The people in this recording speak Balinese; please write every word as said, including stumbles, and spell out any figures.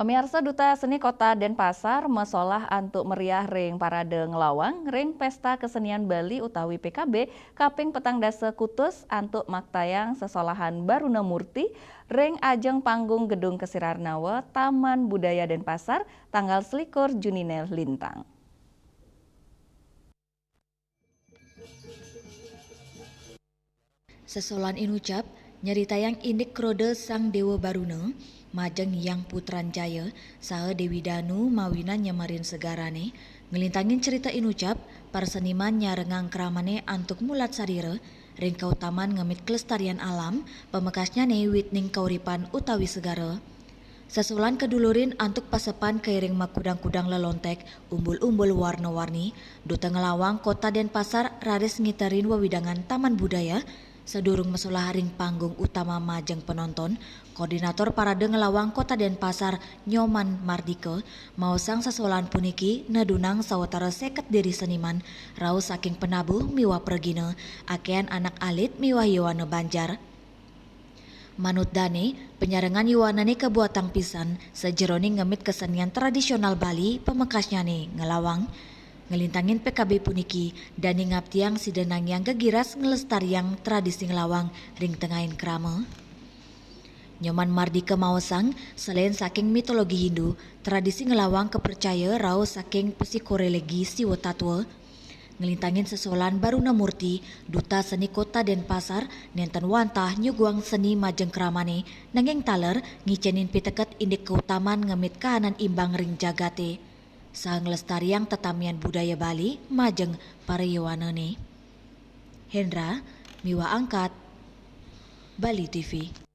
Pamiarsa, Duta Seni Kota Denpasar masolah antuk meriah ring parade ngelawang ring Pesta Kesenian Bali utawi P K B kaping petang dasa kutus antuk maktayang sesolahan Baruna Murti ring ajeng panggung Gedung Kesirarnawa Taman Budaya Denpasar tanggal selikur Junine lintang. Sesolahan inucap nyeritayang indik kroda Sang Dewa Baruna majeng Hyang Putranjaya saha Dewi Danu mawinan nyemerin segarane. Nglintangin cerita inucap, para seniman nyarengang kramane antuk mulat sarira ring kautaman ngemit kelestarian alam, pamekasnyane witning kauripan utawi segara. Sesolahan kadulurin antuk pasepan kairing makudang-kudang lelontek, umbul-umbul warna-warni, Duta Ngelawang Kota Denpasar raris ngiterin wewidangan Taman Budaya. Sadurung masolah ring panggung utama majeng penonton, Koordinator Parade Ngelawang Kota Denpasar, Nyoman Mardika, maosang sesolahan puniki nedunang sawatara seket diri seniman, rauh saking penabuh miwah pragina, akehan anak alit miwah yowana banjar. Manut dane, panyarengan yowanane kabuatang pisan sajeroning ngemit kesenian tradisional Bali, pamekasnyane ngelawang. Nglintangin P K B puniki, dane ngaptiang sida nangiang gegiras nglestariang tradisi ngelawang ring tengahing krama. Nyoman Mardika maosang, selain saking mitologi Hindu, tradisi ngelawang kapercaya rauh saking psikolegi Siwa Tatwa. Nglintangin sesolahan Baruna Murti, Duta Seni Kota Denpasar, nenten wantah nyuguhang seni majeng kramane, nanging taler ngicenin piteket indik kautaman ngemit kahanan imbang ring jagate, saha nglestariang tetamian budaya Bali majeng para yowanane. Hendra miwah Angkat, Bali T V.